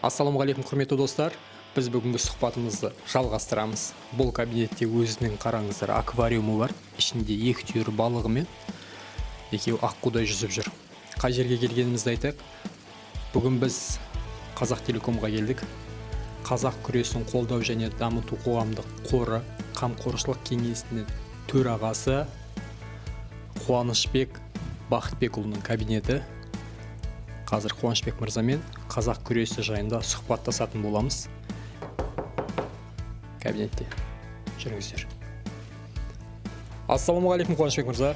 Ассалаумағалейкум, құрметті достар! Біз бүгінгі сұхбатымызды жалғастырамыз. Бұл кабинетте өзінің, қараңыздар, аквариумы бар, ішінде екі түйір балығымен екеуі аққудай жүзіп жүр. Қай жерге келгенімізді айтайық. Бүгін біз Қазақ Телекомға келдік. Қазақ күресін қолдау және дамыту қоғамдық қоры қамқоршылық кеңесінің төрағасы Қуанышбек Бақытбекұлының кабинеті. Қазір Қуанышбек мырзамен қазақ күресі жайында сұхбаттасатын боламыз кабинетте. Жүріңіздер. Ассалаумағалейкум, Қуанышбек мырза!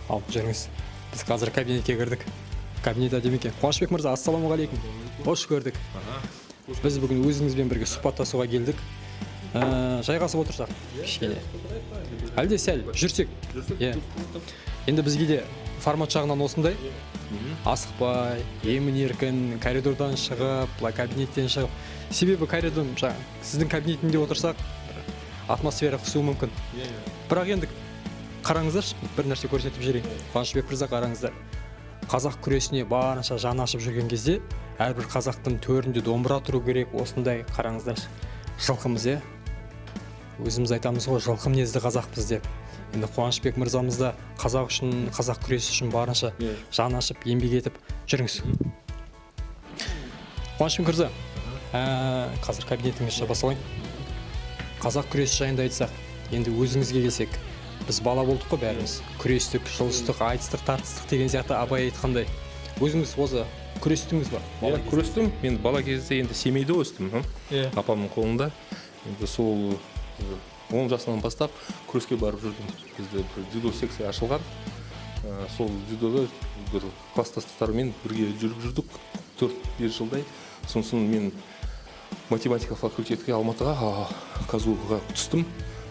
Ал, жүріңіз. Біз қазір кабинетке кірдік. Кабинет әдемі екен. Қуанышбек мырза, ассалаумағалейкум, қош көрдік! Біз бүгін өзіңізбен бірге сұхбаттасуға келдік. Жайғасып отырсақ кішкене, әлде сәл жүрсек? Иә, енді бізге де формат жағынан осындай асықпай, емін еркін коридордан шығып, былай кабинеттен шығып, себебі коридор, жаңа сіздің кабинетінде отырсақ, бір атмосфера қысуы мүмкін. Бірақ енді қараңыздаршы, бір нәрсе көрсетіп жіберейін. Қуанышбек мырза, қараңыздар, қазақ күресіне барынша жаны ашып жүрген кезде әрбір қазақтың төрінде домбыра тұру керек. Осындай, қараңыздаршы, жылқымыз, иә. Өзіміз айтамыз ғой, жылқы мінезді қазақпыз деп. Енді Қуанышбек мырзамыз да қазақ үшін, қазақ күресі үшін барынша жаны ашып, еңбек етіп жүріңіз. Қуанышбек мырза, қазір кабинетіңізді жаба салайын. Қазақ күресі жайында айтсақ, енді өзіңізге келсек, біз бала болдық қой, бәріміз күрестік, жұлыстық, айтыстық, тартыстық деген сияқты. Абай айтқандай, өзіңіз осы күрестіңіз ба бала Иә, кезде? Күрестім. Мен бала кезде енді Семейде өстім, апамның қолында. Енді сол 10 жасынан бастап күреске барып жүрдім. Бізде бір дзюдо секция ашылған. Сол дзюдода бір класстастарыммен бірге жүріп жүрдік 4-5 жылдай. Сосын мен математика факультетке Алматыға, КазГУ-ға түстім.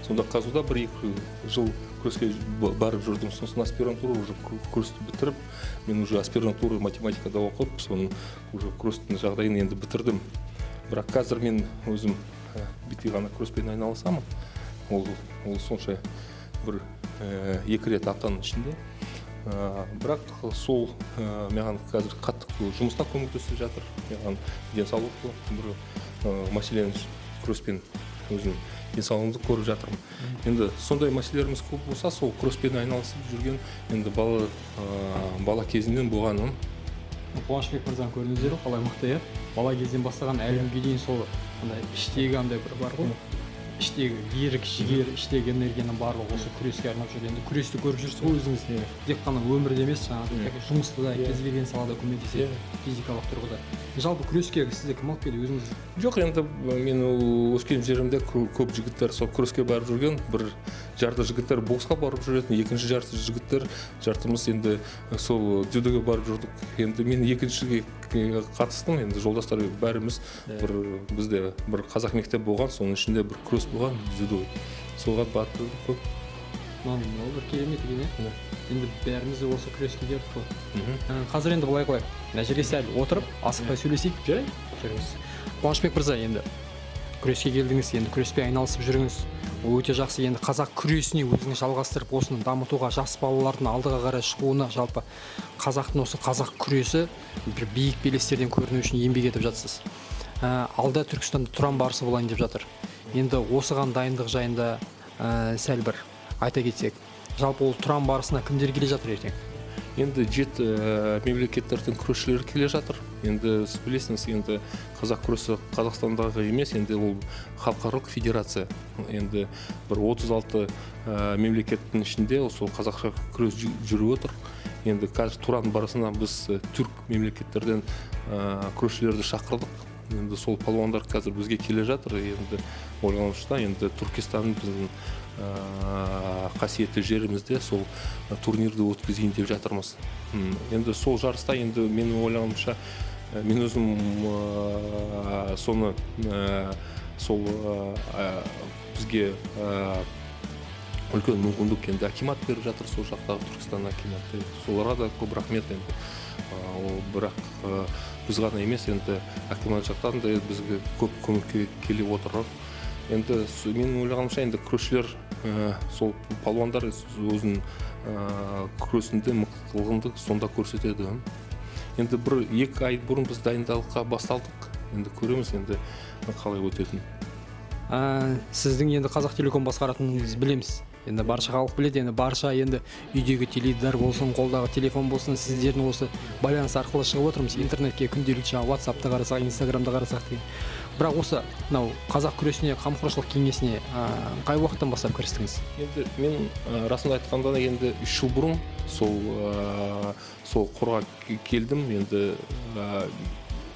Сонда КазГУ-да бір екі жыл күреске барып жүрдім. Сосын аспирантура, уже күресті бітіріп, мен уже аспирантура математикада оқып, соны уже күрестің жағдайын енді бітірдім. Бірақ қазір мен өзім бітей ғана күреспен айналысамын. Ол сонша бір екі рет аптаның ішінде. Бірақ сол маған қазір қатты жұмыста көмектесіп жатыр, маған денсаулық бір мәселені күреспен өзім денсаулығымды көріп жатырмын. Енді сондай мәселелеріміз көп болса, сол күреспен айналысып жүрген енді бала кезімнен болғаным. Қуанышбек мырзаны көрдіңіздер ғой, қалай мықты, иә. Бала кезден бастаған, әлі күнге дейін сол андай іштегі андай бір бар ғой, іштегі ерік жігер, іштегі энергияның барлығы осы күреске арнап жүр. Енді күресті көріп жүрсіз ғой өзіңіз, тек қана өмірде емес, жаңағы жұмыста да, кез келген салада көмектеседі физикалық тұрғыда. Жалпы күреске сізді кім алып келді, өзіңіз? Жоқ, енді мен өскен жерімде көп жігіттер сол күреске барып жүрген. Бір жарты жігіттер боксқа барып жүретін, екінші жарты жігіттер, жартымыз енді сол дзюдоға барып жүрдік. Енді мен екіншіге қатыстым. Енді жолдастар бәріміз бір, бізде бір қазақ мектеп болған, соның ішінде бір күрес болған, дзюдо, соған барып жүрдік көп. Мынау бір керемет екен, иә. Енді бәріміз де осы күреске келдік қой. Қазір енді былай қылайық, мына жерге сәл отырып, асықпай сөйлесейік. Жарайды. Жүріңіз. Қуанышбек мырза, енді күреске келдіңіз, енді күреспен айналысып жүріңіз, ол өте жақсы. Енді қазақ күресіне өзіңіз жалғастырып, осыны дамытуға, жас балалардың алдыға қарай шығуына, жалпы қазақтың осы қазақ күресі бір биік белестерден көріну үшін еңбек етіп жатсыз. Алда Түркістанда Тұран барысы болайын деп жатыр. Енді осыған дайындық жайында сәл бір айта кетсек. Жалпы ол Тұран барысына кімдер келе жатыр ертең? Енді жеті мемлекеттердің күресшілері келе жатыр. Енді сіз білесіңіз, енді қазақ күресі Қазақстандағы емес, енді ол халықаралық федерация. Енді бір 36 мемлекеттің ішінде сол қазақша күрес жүріп отыр. Енді қазір Тұран барысына біз түрік мемлекеттерден күресшілерді шақырдық. Енді сол палуандар қазір бізге келе жатыр. Енді ойлануымызша, енді Түркістан біздің қасиетті жерімізде сол турнирді өткізейін деп жатырмыз. Енді сол жарыста, енді менің ойлауымша, мен өзім соны сол бізге үлкен мүмкіндік енді акимат беріп жатыр, сол жақтағы Түркістан акиматы. Соларға да көп рахмет енді. Ол бірақ біз ғана емес, енді акимат жақтан да бізге көп көмекке келіп отыр. Енді менің ойлағанымша, енді күресшілер, сол палуандар өзінің күресінде мықтылығын сонда көрсетеді. Енді бір екі ай бұрын біз дайындалыққа басталдық. Енді көреміз енді қалай өтетінін. Сіздің енді Қазақ Телеком басқаратыныңызды білеміз. Енді барша халық біледі, енді барша енді үйдегі теледидар болсын, қолдағы телефон болсын, сіздердің осы байланыс арқылы шығып отырмыз интернетке күнделікті, жаңағы WhatsAppты қарасақ, Инстаграмды қарасақ деген. Бірақ осы мынау қазақ күресіне қамқоршылық кеңесіне қай уақыттан бастап кірістіңіз? Енді мен расында айтқанда енді 3 жыл бұрын сол қорға келдім. Енді 3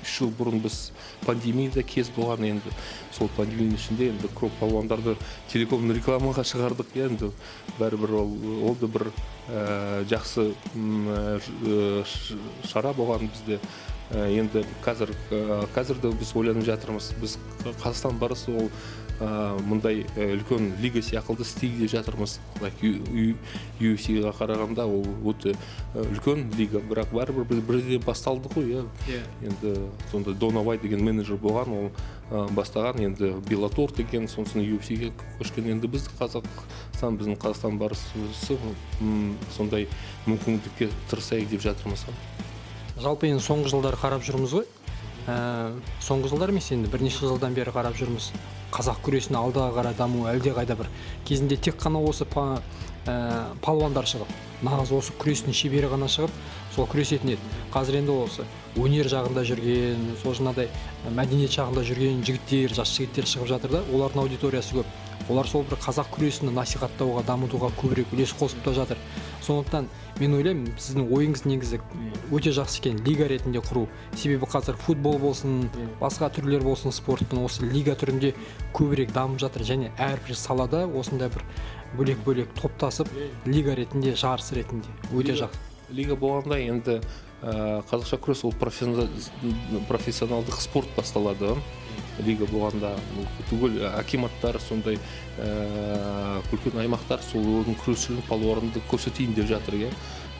жыл бұрын біз пандемияда кез болған, енді сол пандемияның ішінде енді көп палуандарды телеком рекламаға шығардық. Енді бәрібір ол да бір жақсы шара болған бізде. Енді қазір де біз ойланып жатырмыз. Біз Қазақстан барысы ол мындай үлкен лига сияқты істейік деп жатырмыз. Like UFC-ға қарағанда ол өте үлкен лига, бірақ бәрібір біз бірден басталды ғой, иә. Енді сонда Дона Уайт деген менеджер болған, ол бастаған, енді Bellator деген, сосын UFC-ге көшкен. Енді біз Қазақстан, біздің Қазақстан барысы сондай мүмкіндікке тырысайық деп жатырмыз. Жалпы енді соңғы жылдары қарап жүрміз ғой. Соңғы жылдар емес, енді бірнеше жылдан бері қарап жүрміз. Қазақ күресінің алдаға қарай дамуы әлде қайда бір. Кезінде тек қана осы палуандар шығып, нағыз осы күрестің шебері ғана шығып, сол күресетін еді. Қазір енді осы өнер жағында жүрген, сол жаңағыдай мәдениет жағында жүрген жігіттер, жас жігіттер шығып жатыр да, олардың аудиториясы көп. Олар сол бір қазақ күресін насихаттауға, дамытуға көбірек үлес қосып та жатыр. Сондықтан мен ойлаймын, сіздің ойыңыз негізі өте жақсы екен, лига ретінде құру. Себебі қазір футбол болсын, басқа түрлер болсын, спорттың осы лига түрінде көбірек дамып жатыр және әрбір салада осындай бір бөлек-бөлек топтасып, лига ретінде, жарыс ретінде өте жақсы. Лига болғанда енді қазақша күрес ол профессионалдық спорт басталады. Лига болғанда түгел акиматтар, сондай үлкен аймақтар сол оның күресшінің палуанды көрсетейін деп жатыр, иә.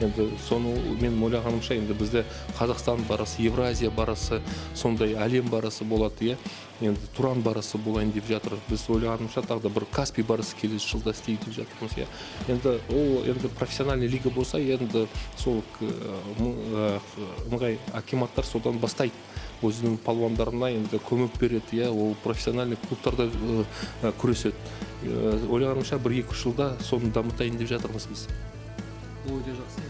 Енді соны мен ойлағанымша, енді бізде Қазақстан барысы, Евразия барысы, сондай әлем барысы болады, иә. Енді Туран барысы болайын деп жатыр. Біз ойлағанымша тағы да бір Каспий барысы келесі жылда істейік деп жатырмыз, иә. Енді ол енді профессиональный лига болса, енді сол ыңғай акиматтар содан бастайды. Өзінің палуандарына енді көмек береді, иә, ол профессиональный клубтарда күреседі. Ойлағанымша 1-2 жылда соны дамытайын деп жатырмыз біз. Бұл өте жақсы.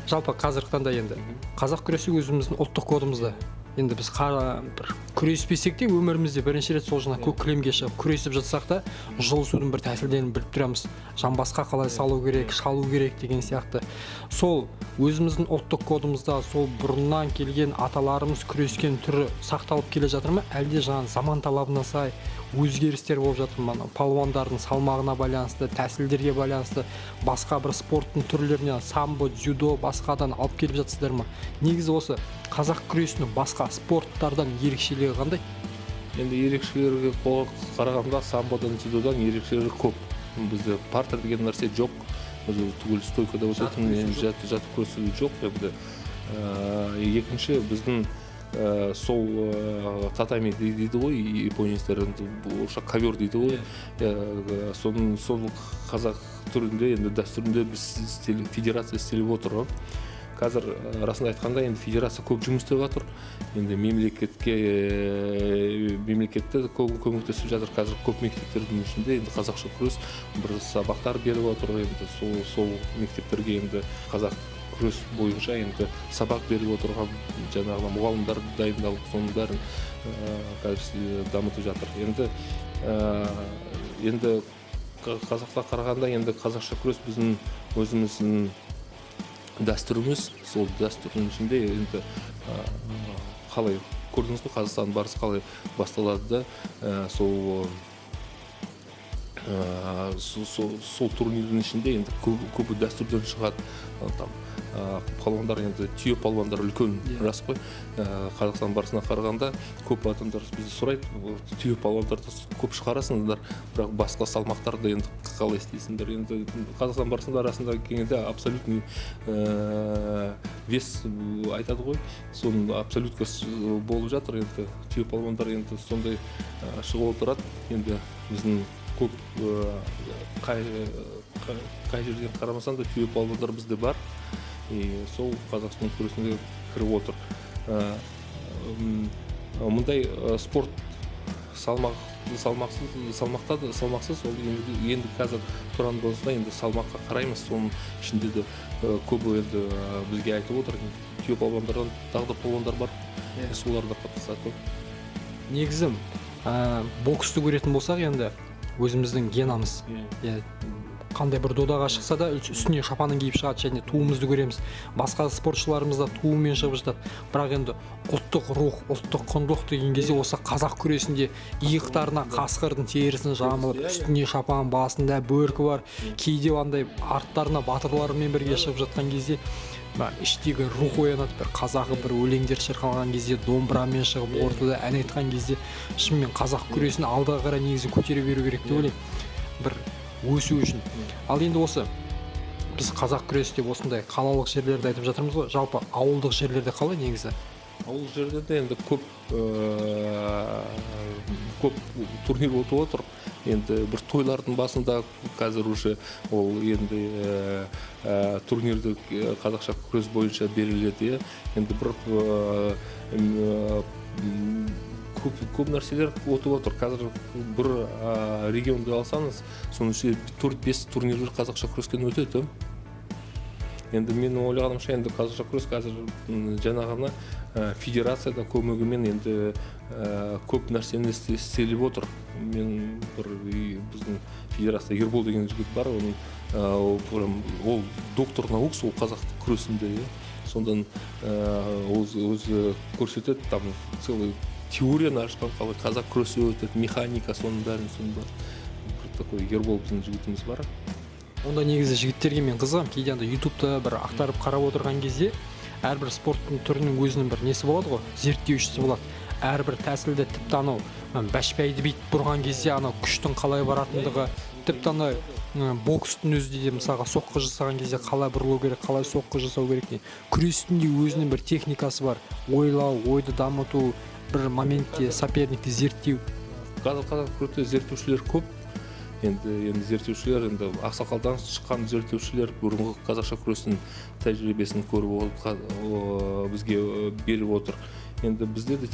Жалпы қазіргі таңда енді қазақ күресі өзіміздің ұлттық кодымызда. Енді біз бір күреспесек те өмірімізде бірінші рет сол жаңа көк кілемге шығып күресіп жатсақ та жұлысудың бір тәсілдерін біліп тұрамыз. Жамбасқа қалай салу керек, шалу керек деген сияқты. Сол өзіміздің ұлттық кодымызда сол бұрыннан келген аталарымыз күрескен түрі сақталып келе жатыр ма, әлде жаңа заман талабына сай өзгерістер болып жатыр ма? Анау палуандардың салмағына байланысты, тәсілдерге байланысты басқа бір спорттың түрлеріне, самбо, дзюдо, басқадан алып келіп жатсыздар ма? Негізі осы қазақ күресінің басқа спорттардан ерекшелігі қандай? Енді ерекшелерге қарағанда самбодан, дзюдодан ерекшелігі көп. Бізде партер деген нәрсе жоқ. Бізде түгел стойкада өтетін, Жатып күресу жоқ. Жатып күресу жоқ. Енді екінші біздің сол татами дейді ғой, японецтер, енді орысша ковер дейді ғой. Соның сол қазақ түрінде енді дәстүрінде біз федерация істеліп отыр ғой. Қазір расында айтқанда енді федерация көп жұмыс істеп жатыр. Енді мемлекетте көп көмектесіп жатыр. Қазір көп мектептердің ішінде енді қазақша күрес бір сабақтар беріп отыр. Енді сол мектептерге енді қазақ күрес бойынша енді сабақ беріп отырған жаңағы мұғалімдер дайындалып, соның бәрін қазір дамытып жатыр. Енді қазақта қарағанда енді қазақша күрес біздің өзіміздің дәстүріміз. Сол дәстүрдің ішінде енді қалай көрдіңіз ғой, Қазақстан барысы қалай басталады да, сол турнирдің ішінде енді көбі дәстүрден шығады. Там палуандар енді түйе палуандар үлкен рас қой. Қазақстан барысына қарағанда көп адамдар бізді сұрайды, түйе палуандарды көп шығарасыңдар, бірақ басқа салмақтарды енді қалай істейсіңдер? Енді Қазақстан барысында арасында келгенде абсолютный вес айтады ғой, соның абсолютка болып жатыр. Енді түйе палуандар енді сондай шығып отырады. Енді біздің көп қай жерден қарамасаң да түйе палуандар бізде бар. И сол Қазақстан күресіне кіріп отыр. Мындай спорт салмақ салмақсыз салмақта да салмақсыз ол. Енді қазір Тұран додасында енді салмаққа қараймыз. Соның ішінде де көбі енді бізге айтып отыр, түйе палуандардан тағы да палуандар бар. Солар да қатысады. Негізі боксты көретін болсақ, енді өзіміздің Генамыз, иә, қандай бір додаға шықса да, үстіне шапанын киіп шығады және туымызды көреміз. Басқа спортшыларымыз да туымен шығып жатады. Бірақ енді ұлттық рух, ұлттық құндылық деген кезде осы қазақ күресінде иықтарына қасқырдың терісін жамылып, үстіне шапан, басында бөркі бар, кейде андай арттарына батырларымен бірге шығып жатқан кезде мына іштегі рух оянады. Бір қазақы бір өлеңдер шырқалған кезде, домбырамен шығып ортада ән айтқан кезде, шынымен қазақ күресін алдыға қарай негізі көтере беру керек деп ойлаймын, бір өсу үшін. Ал енді осы біз қазақ күресі деп осындай қалалық жерлерді айтып жатырмыз ғой, жалпы ауылдық жерлерде қалай негізі? Ауыл жерде де енді көп турнир өтіп отыр. Енді бір тойлардың басында қазір уже ол енді турнирді қазақша күрес бойынша беріледі, иә. Енді бір көп көп нәрселер өтіп отыр. Қазір бір регионды алсаңыз, соның ішінде 4-5 турнирлер қазақша күрестен өтеді. Енді менің ойлағанымша, енді қазақша күрес қазір жаңа ғана федерацияда көмегімен енді көп нәрсені істеліп отыр. Мен бір біздің федерация Ербол деген жігіт бар, оның ол прям, ол доктор наук сол қазақ күресінде, иә. Сондан ол өзі көрсетеді, там целый теорияны ашқан, қалай қазақ күресі өтеді, механика, соның бәрін, соның бәрін. Бір такой Ербол біздің жігітіміз бар. Онда негізі жігіттерге мен қызығамын. Кейде андай Ютубта бір ақтарып қарап отырған кезде әрбір спорттың түрінің өзінің бір несі болады ғой, зерттеушісі болады. Әрбір тәсілді, тіпті анау бәшбәйді бүйтіп бұрған кезде анау күштің қалай баратындығы, тіпті анау бокстың өзінде де, мысалға, соққы жасаған кезде қалай бұрылу керек, қалай соққы жасау керек деген. Күрестің де өзінің бір техникасы бар, ойлау, ойды дамыту, бір моментте соперникті зерттеу. Қазір қазақ күресте зерттеушілер көп. Енді зерттеушілер, енді ақсақалдан шыққан зерттеушілер бұрынғы қазақша күрестің тәжірибесін көріп бізге беріп отыр. Енді бізде де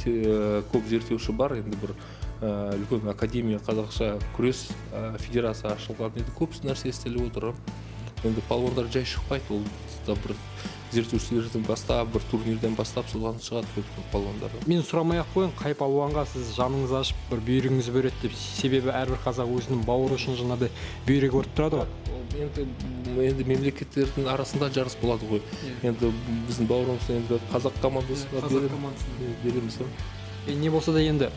көп зерттеуші бар. Енді бір үлкен академия қазақша күрес федерация ашылған. Енді көп нәрсе істеліп отыр. Енді палуандар жай шықпайды, ол да бір зерттеушілерден бастап, бір турнирден бастап, содан шығады көп палуандар. Мен сұрамай ақ қояйын, қай палуанға сіз жаныңыз ашып, бір бүйрегіңіз бөледі деп. Себебі әрбір қазақ өзінің бауыры үшін жаңағыдай бүйрегі өрт тұрады ғой. Ол енді мемлекеттердің арасында жарыс болады ғой. Енді біздің бауырымыз, енді қазақ командасына Қазақ командасына. Береміз, иә. Не болса да енді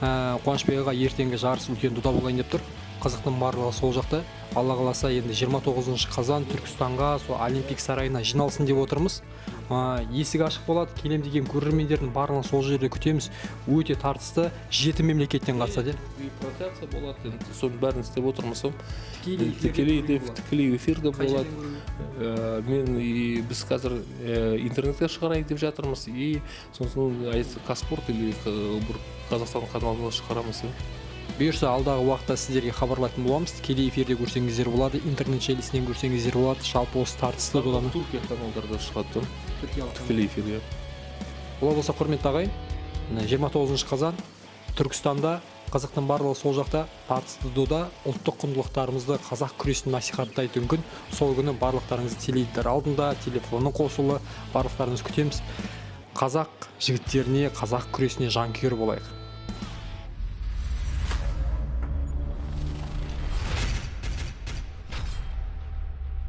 Қуанышбек аға, ертеңгі жарыс үлкен дода болайын деп тұр. Қазақтың барлығы сол жақта. Алла қаласа, енді 29 қазан Түркістанға, сол Олимпик сарайына жиналсын деп отырмыз. Есік ашық болады, келем деген көрермендердің барлығын сол жерде күтеміз. Өте тартысты, жеті мемлекеттен қатысады, иә? И трансляция болады, енді соның бәрін істеп отырмыз ғой. Тікелей эфирде көруге болады. Тікелей эфирде Қай болады. жерден көруге? Мен и біз қазір интернетке шығарайық деп жатырмыз, и сосын Казспорт или бір Қазақстан каналына шығарамыз, иә. Бұйырса, алдағы уақытта сіздерге хабарлайтын боламыз. Тікелей эфирде көрсеңіздер болады, интернет желісінен көрсеңіздер болады. Жалпы осы тартысты доданы. Түркия каналдарда шығады тікелей эфирге. Олай болса, құрметті ағайын, мына 29 қазан Түркістанда, қазақтың барлығы сол жақта, тартысты дода, ұлттық құндылықтарымызды, қазақ күресін насихаттайтын күн. Сол күні барлықтарыңызды теледидар алдында, телефоны қосулы, барлықтарыңызды күтеміз. Қазақ жігіттеріне, қазақ күресіне жанкүйер болайық.